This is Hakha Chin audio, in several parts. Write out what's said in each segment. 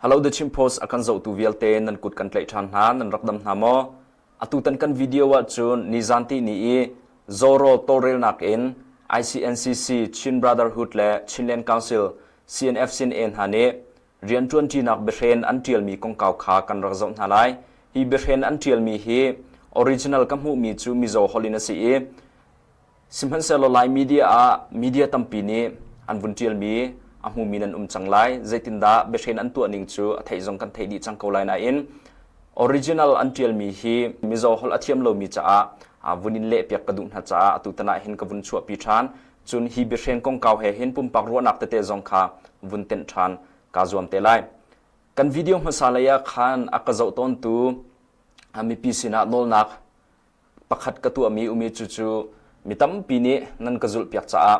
Hello The Chin Post a kan zohtu vialte nan kut kan tlaih ṭhan hna, nan rak dam hna maw? Atutan kan video ahcun nizan ti ni i Zoro tawlrelnak in ICNCC Chin Brotherhood le Chinland Council CNF-CNA hna nih rianṭuanṭinak biahren an ṭialmi kongkau kha kan rak zoh hna lai. Hi biahren an ṭialmi hi original ka hmuhmi cu Mizo holh in a si i Sihmanhsehlaw Lai media ah media tampi nih an vun ṭialmi a hmumi nan um cang lai. Zeitindah biahren an tuah ning cu a theih zong kan theih dih cang ko lai nain original an ṭialmi hi Mizo holh a thiam lomi caah vun in lehpiak ka duh hna caah atutan ah hin ka vun chuahpi ṭhan. Cun hi biahren kongkau he hin pumpak ruahnak tete zong kha vun tenh ṭhan kaa zuam te lai. Kan video hmasa lei ah khan a ka zoh tawntu mipi sinah nawlnak pakhat ka tuahmi umi cu cu mi tampi nih nan ka zulhpiak caah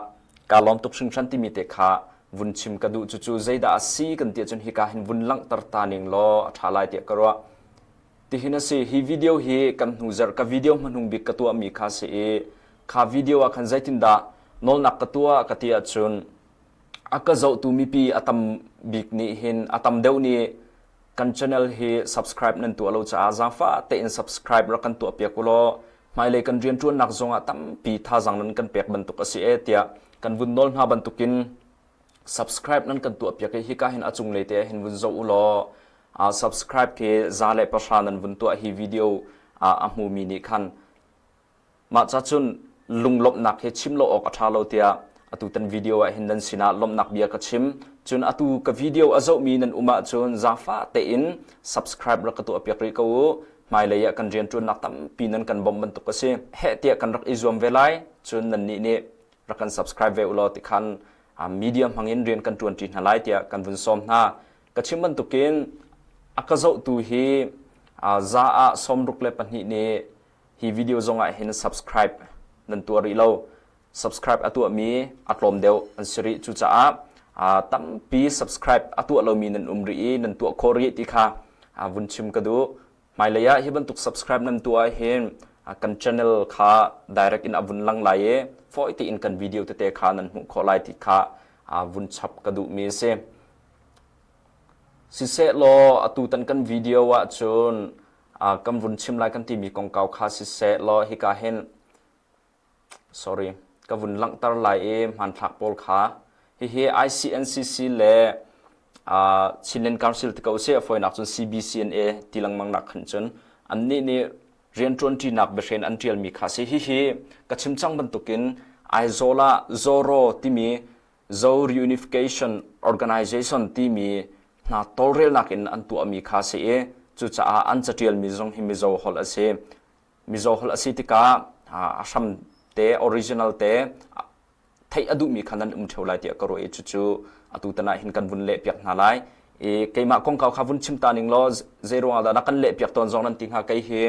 kaa lawm tuk hringhran timi te kha vun chim ka duh. Cucu zeidah a si kan ti ahcun hika hin vun langhter ta ning law a ṭha lai tiah ka ruah. Tihin a si. Hi video hi kan hnu zarh ka video hmanung bik ka tuahmi kha si i kha video ah khan zeitindah nawlnak ka tuah ka ti ahcun a ka zohtu mipi a tam bik nih hin a tam deuh nih kan channel hi subscribe nan tuah lo caah zaangfah tein subscribe rak kan tuah piak u law hmailei kan rianṭuannak zongah tampi thazaang nan kan pek bantuk a si e tiah kan vun nawl hna bantukin subscribe nan kan tuah piak i hika hin a cunglei te hin vun zoh u law uh, subscribe khi za le pahra nan vun tuah hi video uh, a hmumi nih khan Mah ca cun lunglawmhnak hi chim lo awk a ṭha lo tiah atutan video ah hin nan sinah lawmhnak bia ka chim. Cun atu ka video a zohmi nan um ahcun zaangfah tein subscribe rak ka tuahpiak rih ko u. Hmailei ah kan rianṭuannak tampi nan kan bawmh bantuk a si. Heh tiah kan rak i zuam ve lai. Cun nannih nih rak kan subscribe ve u law tikhan media hmangin rian kan ṭuanṭi hna lai tiah kan vun sawm hna. Ka chim bantukin a ka zohtu hi za ah 62 nih Hi video zongah hin subscribe nan tuah rih lo. Subscribe a tuahmi a tlawm deuh an si rih. Cucaah tampi subscribe a tuah lomi nan um rih i nan tuah khawh rih ti kha vun chim ka duh. Hmailei ah hi bantuk subscribe nan tuah ahhin kan channel kha direct in a vun lang lai i fawi tein kan video tete kha nan hmuh khawh lai ti kha vun chap ka duhmi a si. Sisehlaw atutan kan video ahcun kan vun chim lai kan timi kongkau kha siseh law hika hin sorry ka vun langhter lai i hmanthlak pawl kha hihi ICNCC le Chinland Council ti ko seh a fawinak cun CBCNA ti lengmang nak khan cun annih nih rianṭuanṭinak biahren an ṭialmi kha si hihi ka chim cang bantukin Aizawl ah Zoro timi Zo Reunification Organization timi hna tawlrelnak in an tuahmi kha si i cucaah an caṭialmi zong hi Mizo holh a si. Mizo holh a si tikah a hram te original te theih a duhmi kha nan um ṭheo lai tiah ka ruah i cucu atutan ah hin kan vun lehpiak hna lai. I keimah kongkau kha vun chim ta ning law zei ruangah dah na kan lehpiak tawn zong nan ti hnga kei hi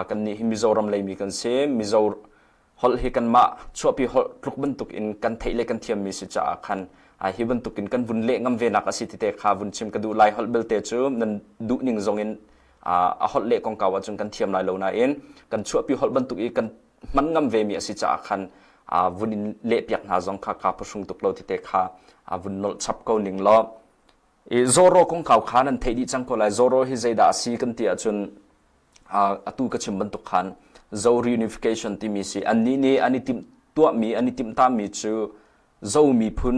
kannih hi Mizoram leimi kan si. Mizo holh hi kanmah chuahpi holh tluk bantuk in kan theih le kan thiammi si caah khan hi bantuk in kan vun leh ngam ve nak a si ti te kha vun chim ka duh lai holh belte cu nan duh ning zong in a holh leh kongkau ahcun kan thiam lai lo nain kan chuahpi holh bantuk i kan hman ngam ve mi a si caah khan vun in leh piak hna zong kha ka phuhrung tuk lo ti te kha vun nolh chap ko ning law i Zoro kongkau kha nan theih dih cang ko lai Zoro hi zeidah a si kan ti ahcun atu ka chim bantuk khan Zo reunification timi si annih nih an i timh tuahmi an i timhtami cu Zo miphun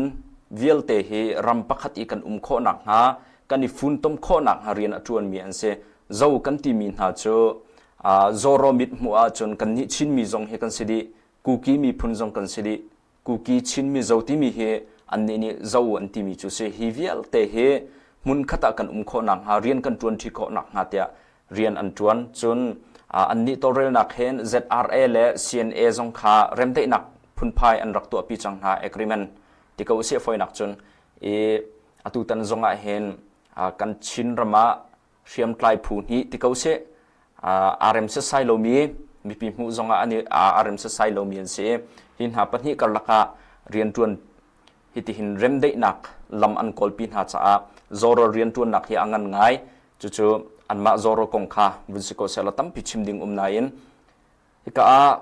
vialte hi ram pakhat i kan um khawh nakhnga kan i funtom khawh nakhnga rian a ṭuanmi an si. Zo kan timi hna cu Zoro mit hmuh ahcun kannih Chinmi zong hi kan si dih, Kuki miphun zong kan si dih. Kuki Chin Mizo timi hi annih nih Zo an timi cu si. Hi vialte hi hmunkhat ah kan um khawh nakhnga rian kan ṭuanṭi khawh nakhnga tiah rian an ṭuan. Cun annih tawlrelnak hin ZRA le CNA zong kha remdaihnak phunphai an rak tuahpi cang hna agreement ti ko usih fawinak cun i atutan zong ah hin kan Chin ram ah hriamtlai phu hnih ti ko seh aa rem setsai lomi mipi hmuh zongah an aa rem setsai lomi an si hi hna pahnih karlak ah rianṭuan hitihin remdaihnak lam an kawlpi hna caah Zoro rianṭuannak hi a ngan ngai cucu anmah Zoro kong kha vun si ko sehla tampi chim ding um nain hika ah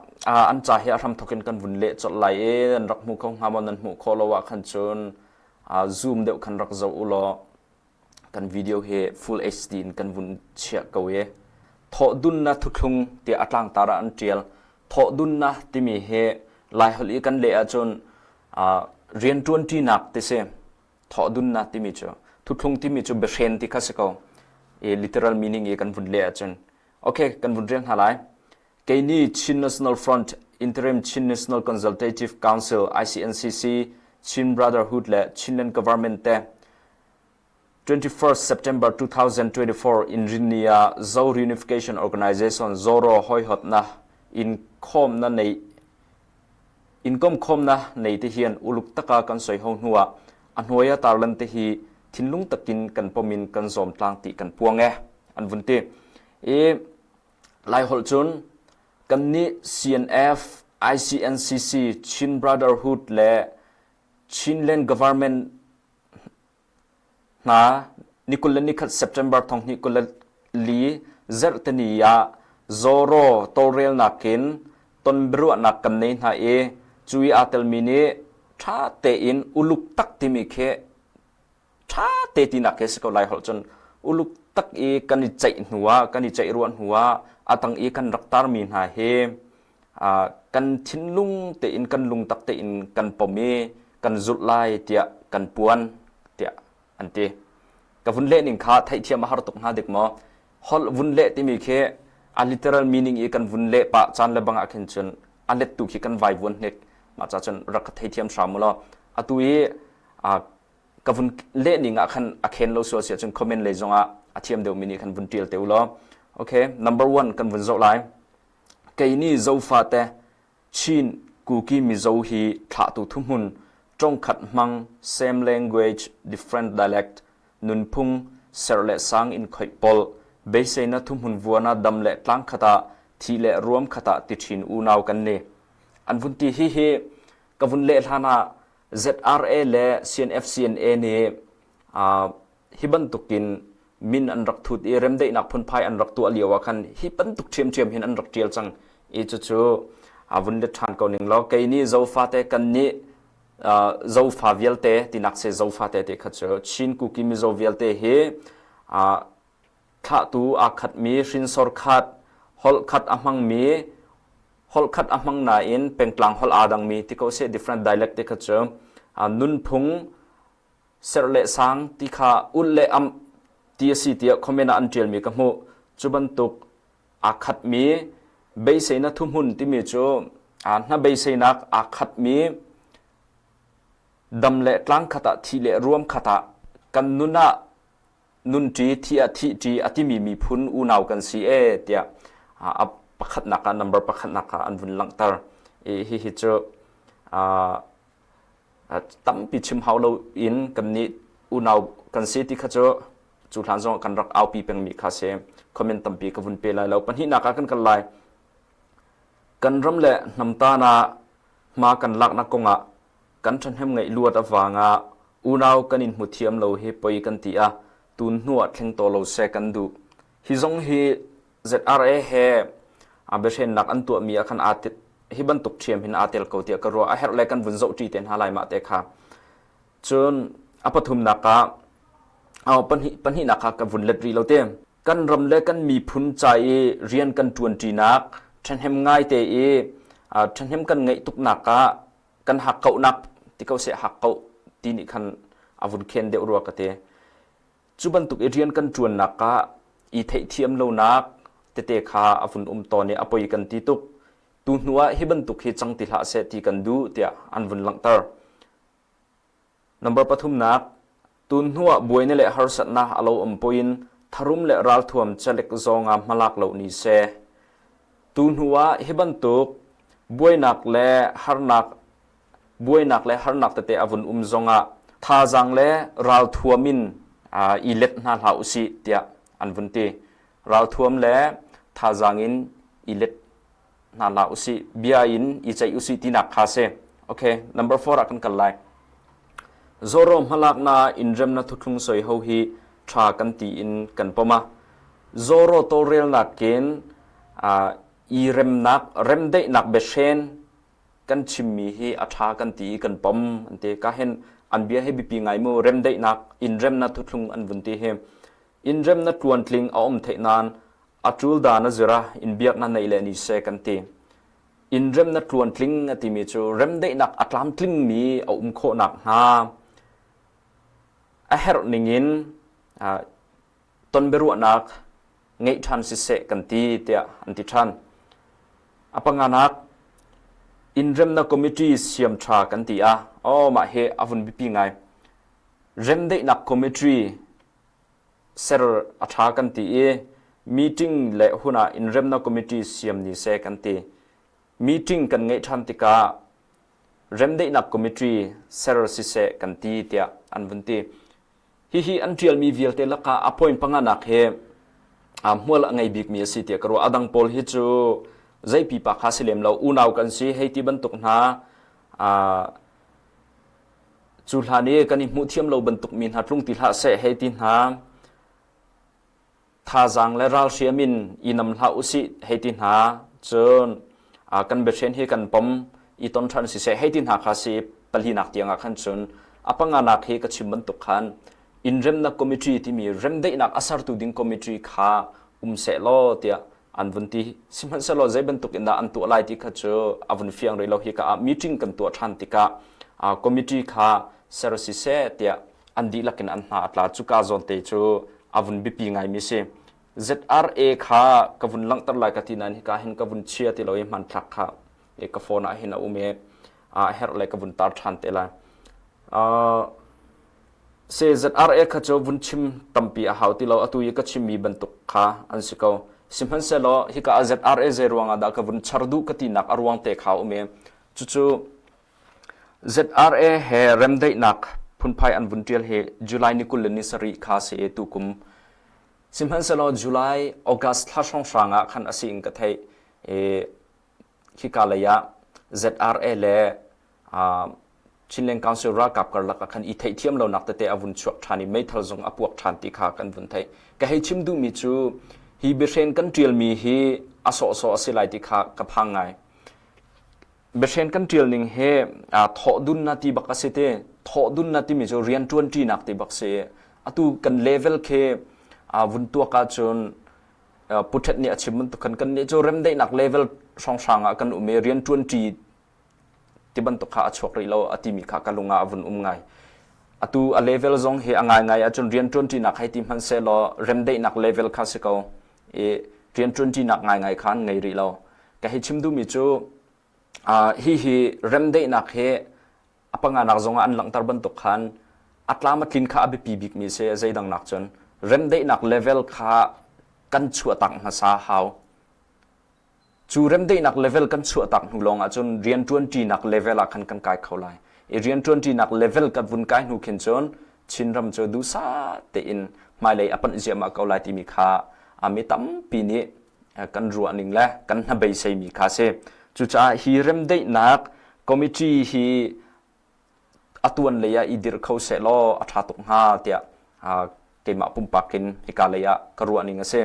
an ca hi a hramthawk in kan vun leh colh lai i nan rak hmu kho hnga maw nan hmuh khawh lo ah khan cun zoom deuh khan rak zoh u law. Kan video hi full HD in kan vun chiah ko i thawhdunnak thuthlung tiah a tlangtar ah an ṭial. Thawhdunnak timi hi Laiholh i kan leh ahcun rianṭuanṭinak ti si. Thawhdunnak timi cu thuthlung timi cu biahren ti kha si ko. I literal meaning i kan vun leh ahcun. Okay, kan vun rel hna lai. Kei nih Chin National Front, Interim Chin National Consultative Council ICNCC, Chin Brotherhood le Chinland Government te 21st September 2024 in rinni ah Zo Reunification Organization Zoro hoihotnak in khawmna nei in komkhawmnak nei te hian uluk taka kan soi ho hnuah a hnuai a tarlan te hi thinlung takin kan pomin kan zawm tlang ti kan puang e an vun ti i Laiholh cun kannih CNF, ICNCC, Chin Brotherhood le Chinland Government hna ni 21 September 2024 zarhteni ah Zoro tawlrelnak in tonbiaruahnak kan nei hna i cu i aa telmi nih ṭha tein uluk tak timi khi ṭha te tinak khi si ko lai holh cun uluk tak i kan i ceih hnu ah kan i ceih ruah hnu ah a tang i kan rak tarmi hna hi kan thinlung tein kan lungtak tein kan pom i kan zulh lai tiah kan puan tiah an ti. Ka vun leh ning kha theihthiam a har tuk hnga dik maw? Holh vun leh timi khi a literal meaning i kan vun leh pah caan le bang ah khin cun a lettu khi kan vai vuan hnik. Mah ca cun rak ka theithiam hram u law. Atu i ka vun leh ning ah khan a khen lo sual si ahcun comment lei zong ah a thiam deuhmi nih khan vun ṭial te u law. Okay, number one kan vun zoh lai. Kei nih Zofate Chin Kuki Mizo hi thlahtu thuhmun ṭongkhat hmang same language different dialect nunphung ser le sang in khoih polh beiseinak thuhmun vuan ah dam le tlang khat ah thi le ruam khat ah ti ṭhin unau kan ni. An vun ti hi hi ka vun leh hlan ah ZRA le CNFCNA nih hi bantukin min an rak thut i remdaihnak phunphai an rak tuah lio ah khan hi bantuk ṭhiamṭhiam hin an rak ṭial cang i cucu a vun let ṭhan ko ning law kei nih zofate kan nih zofa vialte tinak se zofate ti kha cu Chin Kuki Mizo vialte hi thlahtu aa khatmi hrinsor khat holh khat a hmangmi holh khat a hmang nain pengtlang holh aa dangmi ti ko seh different dialect ti kha cu nunphung serh le sang ti kha ulh le amh ti a si tiah comment ah an ṭialmi ka hmuh. Cu bantuk aa khatmi beiseinak thuhmun timi cu hna beiseinak aa khatmi dam le tlang khat ah thi le ruam khat ah kan nun ah nunṭi thi ah thihṭi a timi miphun unau kan si e tiah a pakhatnak ah number pakhatnak ah an vun langhter. I hihi cu Tampi chim hau loin kannih unau kan si ti kha cu cu hlan zong kan rak aupi pengmi kha si. Comment tampi ka vun pe lai lo. Pahnihnak ah kan kal lai. Kan ram le hnam tan ah hma kan laknak kongah kan ṭhahnem ngaih luat avangah unau kan in hmu thiam lo hi poi kan ti a tun hnu ah thleng to lo seh kan duh. Hi zong hi ZRA he a biahrennak an tuahmi ah khan aa hi bantuk ṭhiam hin aa tel ko tiah ka ruah. A herh le kan vun zohṭi te hna lai mah te kha. Cun a pathumnak ah pahnihnak kha ka vun let rih lo te. Kan ram le kan miphun ca i rian kan ṭuanṭinak ṭhahnem ngai te i ṭhahnem kan ngeih tuknak ah kan hakkauhnak ti ko seh hakkauh ti nih khan a vun khen deuh rua ka ti. Cu bantuk i rian kan ṭuannak ah i theihthiam lonak tete kha a vun um tawn i a poi kan ti tuk. Tu hnu ah hi bantuk hi cang ti hlah seh ti kan duh tiah an vun langhter. Number pathumnak, tun hnu ah buaina le harsatnak a lo um poin tharum le ralthuam calek zong ah hmalak lo ni seh. Tu hnu ah hi bantuk buainak le harnak buainak le harnak tete a vun um zongah thazaang le ralthuam in i let hna hlah usih tiah an vun ti. Ralthuam le thazaang in i let hna hlah usih, bia in i ceih usih tinak kha si. Okay, number 4 ah kan kal lai. Zoro hmalaknak in remnak thuthlung soi ho hi tha kan ti in kan pom a. Zoro tawlrelnak in i remnak remdaihnak biahren kan chimmi hi a ṭha kan ti i kan pom an ti. Ka hin an bia hi biapi ngai mu remdaihnak in remnak thuthlung an vun ti hi. Inremnak tluantling a um theih nain a ṭul dan a zir ah inbiaknak neih le ni seh kan ti. Inremnak tluantling a timi cu remdaihnak a tlamtlingmi a um khawh nakhnga a herh ningin tonbiaruahnak ngeih ṭhan siseh kan ti tiah an ti ṭhan. A panganak inremnak committee siam ṭha kan ti a oh mah hi a vun biapi ngai. Remdaihnak committee ser a ṭha kan ti i meeting le hun ah inremnak committee siam ni seh kan ti. Meeting kan ngeih ṭhan tikah remdaihnak committee ser siseh kan ti tiah an vun ti. Hihi an ṭialmi vialte lakah a point panganak hi hmual a ngei bikmi a si tiah ka ruah. A dang pawl hi cu zei pipa kha si lem lo. Unau kan si hei ti bantuk hna cu hlan i kan i hmuh thiam lo bantuk mi hna tlung ti hlah seh hei ti hna thazaang le ralhriam in i nam hlah usih hei ti hna cun kan biahren hi kan pom i ton ṭhan siseh hei ti hna kha si palinak tiangah khan cun a panganak hi ka chim bantuk khan inremnak committee timi remdaihnak a sertu ding committee kha um seh law tiah an vun ti sihmanhsehlaw zei bantuk in dah an tuah lai ti kha cu a vun fiang rih lo hi ka ah meeting kan tuah ṭhan tikah committee kha ser siseh tiah an dihlak in an hna a tla cuka zawn te cu a vun biapi ngaimi si ZRA kha ka vun langhter lai ka ti nain hika hin ka vun chia ti lo i hmanthlak kha ka phone ah hin a um i a herh le ka vun tar ṭhan te lai se ZRA kha cu vun chim tampi a hau ti lo atu i ka chimmi bantuk kha an si ko sihmanhsehlaw hika ah ZRA zei ruangah dah ka vun char duh ka tinak a ruang te kha um i cucu ZRA he remdaihnak phunphai an vun ṭial hi July ni 27 kha si i tukum sihmanhsehlaw July August thla hrawnghrang ah khan a si in ka theih i hika lei ah ZRA le Chinland Council ralkap karlak ah khan i theihthiam lonak tete a vun chuak ṭhan i meithal zong a puak ṭhan ti kha kan vun theih. Ka hei chim duhmi cu hi biahren kan ṭialmi hi a sawhsawh a si lai ti kha ka phang ngai. Biahren kan ṭial ning hi thawhdun na ti bak a si ti. Thawhdun na timi cu rian ṭuanṭinak ti bak si. Atu kan level khi vun tuak ahcun Pu Ṭhet nih a chim bantuk khan kan nih cu remdaihnak level hrawnghrang ah kan um i rian ṭuanṭi ti bantuk kha a chuak rih lo a timi kha ka lung ah a vun um ngai. Atu a level zong hi a ngaingai ahcun rian ṭuanṭinak hei ti hmanh sehlaw remdaihnak level kha si ko i rian ṭuanṭinak ngaingai kha an ngei rih lo. Ka hei chim duhmi cu hihi remdaihnak hi a panganak zongah an langhter bantuk khan a tlam a tlin kha a biapi bikmi si zeidang nak cun remdaihnak level kha kan chuahtak hmasa hau. Cu remdaihnak level kan chuahtak hnu lawng ahcun rianṭuanṭinak level ah khan kan kai kho lai. I rianṭuanṭinak level kan vun kai hnu khin cun Chinram cu duhsah tein hmailei a panh ziahmah ko lai timi kha mi tampi nih kan ruahning le kan hnabeiseimi kha a si. Cucaah hi remdaihnak committee hi a tuan lei ah i dirh kho seh law a ṭha tuk hnga tiah keimah pumpak in hika lei ah ka ruahning a si.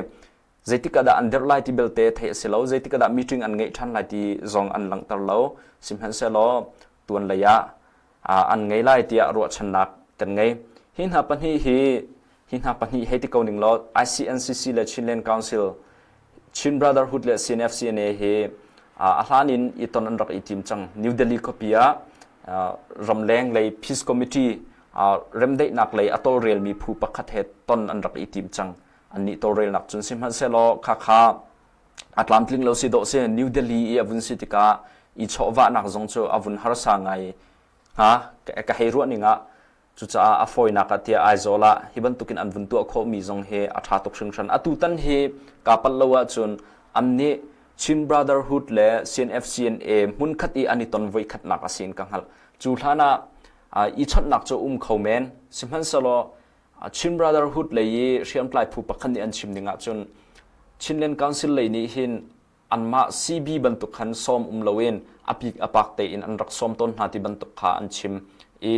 Zeitik ah dah an dirh lai ti belte theih a si lo. Zeitik ah dah meeting an ngeih ṭhan lai ti zong an langhter lo. Sihmanhsehlaw tuan lei ah an ngei lai tiah ruahchannak kan ngei. Hi hna pahnih hi hi hna pahnih hei ti ko ning law ICNCC le Chinland Council Chin Brotherhood le CNFCNA hi a hlan in i ton an rak i tim cang. New Delhi khuapi ah ramleng lei Peace Committee remdaihnak lei a tawlrelmi phu pakhat he ton an rak i tim cang. Annih tawlrelnak cun sihmanhsehlaw khakha a tlamtling lo si dawh si New Delhi i a vun si tikah i chawhvahnak zong cu a vun harsa ngai hnga ka hei ruah ning ah Cucaah a fawinak ah tiah Aizawl ah hi bantukin an vun tuah khawhmi zong hi a ṭha tuk hringhran. Atu tan hi kaa palh lo ahcun annih Chin Brotherhood le CNFCNA hmunkhat i an i ton voikhatnak a si in ka hngalh. Cu hlan ah i chawnhnak cu um kho men. Sihmanhsehlaw Chin Brotherhood lei i hriamtlai phu pakhat nih an chim ning ahcun Chinland Council lei nih hin anmah CB bantuk khan sawm um loin a pik a pak tein an rak sawm tawn hna ti bantuk kha an chim i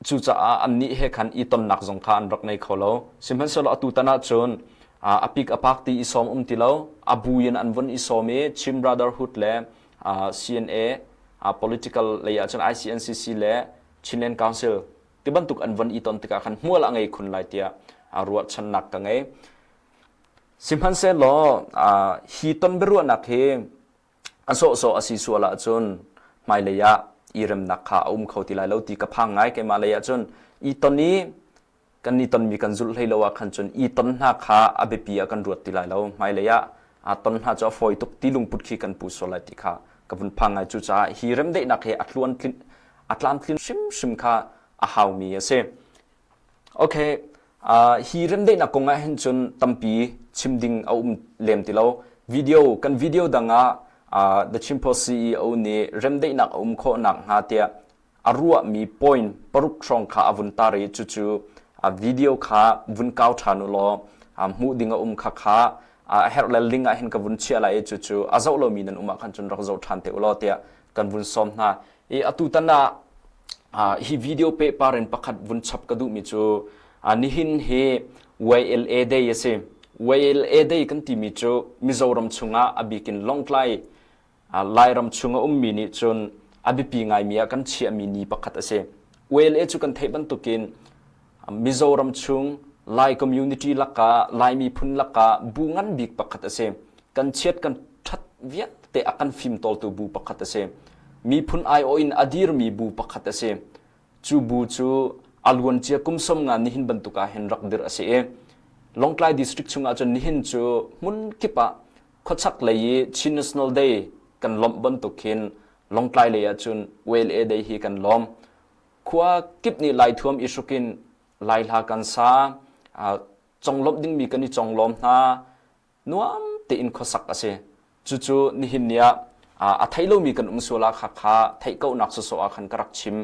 cucaah annih he khan i tonnak zong kha an rak nei kho lo. Sihmanhsehlaw atu tan ahcun a pik a pak ti i sawm um ti lo a bu in an vun i sawm i Chin Brotherhood le CNA political lei ahcun ICNCC le Chinland Council ti bantuk an von i ton tikah khan hmual a ngei khun lai tiah. ruahchannak ka ngei. Sihmanhsehlaw hi ton biaruahnak hi a sawhsawh a si sual ahcun hmailei ah i remnak kha a um kho ti lai lo ti ka phang ngai. Keimah lei ahcun i ton i kan i tonmi kan zulh hlei lo ah khan cun i ton hna kha a biapi ah kan ruat ti lai lo. Hmailei ah aa ton hna cu a fawi tuk ti lungput khi kan pu sual lai ti kha ka vun phang ngai. Cucaah hi remdaihnak hi a tluan a tlamtlin hrimhrim kha a haumi a si. Okay, hi remdaihnak kong ah hin cun tampi chim ding a um lem ti lo. Video kan video dang ah The Chin Post CEO nih remdaihnak a um khawh nakhnga tiah a ruahmi point paruk hrawng kha a vun tar i cucu video kha vun kau ṭhan u law hmuh ding a um kha kha a herh le link ah hin ka vun chiah lai i cucu a zoh lomi nan um ah khan cun rak zoh ṭhan te u law tiah kan vun sawm hna. I atu tan ah hi video pehpar in pakhat vun chap ka duhmi cu nihin hi YLA Day a si. YLA Day kan timi cu Mizoram chungah a bik in Lawngtlai Lairam chung a ummi nih cun a biapi ngaimi ah kan chiahmi ni pakhat a si. YLA cu kan theih bantukin Mizoram chung Lai community lakah Lai miphun lakah bu ngan bik pakhat a si. Kan chiat kan ṭhat vialte a kan fimtawltu bu pakhat a si. Miphun aiawh in a dirmi bu pakhat a si. Cu bu cu a luancia kum 50 nihin bantuk ah hin rak dirh a si i Lawngtlai district chungah cun nihin cu hmun kip ah khuachak lei i Chin National Day kan lawmh bantuk khin Lawngtlai lei ah cun YLA Day hi kan lawm. Khua kip nih Lai thuam i hruk in Lai hla kan sa, conglawmh dingmi kan i conglawm hna, nuam tein khuasak a si. Cucu nihin ni ah a thei lomi kan um sual ah kha kha theih kohnak sawsawh ah khan ka rak chim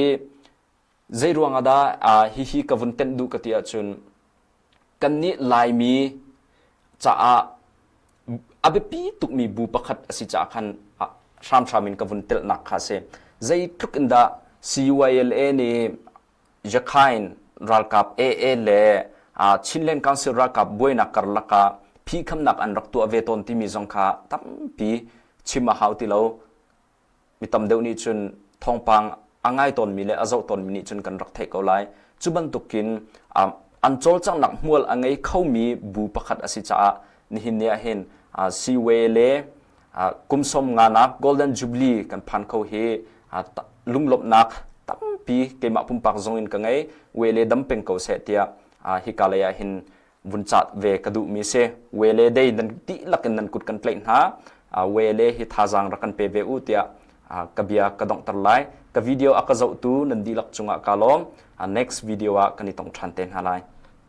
i zei ruang ah dah hihi ka vun tenh duh ka ti ahcun kannih Laimi caah a biapi tukmi bu pakhat a si caah khan hramhram in ka vun telhnak kha a si. Zeitluk in dah CYLA nih Yakhain ralkap AA le Chinland Council ralkap buainak karlak ah phihkhamnak an rak tuah ve tawn timi zong kha tampi chim a hau ti lo. Mi tam deuh nih cun thawngpang a ngai tawnmi le a zoh tawnmi nih cun kan rak theih ko lai. Cu bantukin an cawlcanghnak hmual a ngei khomi bu pakhat a si caah nihin ni ah hin Siwe le kum sawm nganak Golden Jubilee kan phan kho hi lunglawmhnak tampi keimah pumpak zong in ka ngei. Wele dam peng ko seh tiah hika lei ah hin vun cat ve ka duhmi si. Wele dei nan dihlak in nan kut kan tlaih hna. Wele hi thazaang rak kan pe ve u tiah ka bia ka donghter lai. Ka video a ka zohtu nan dihlak cungah ka lawm. Next video ah kan i tong ṭhan te hna lai.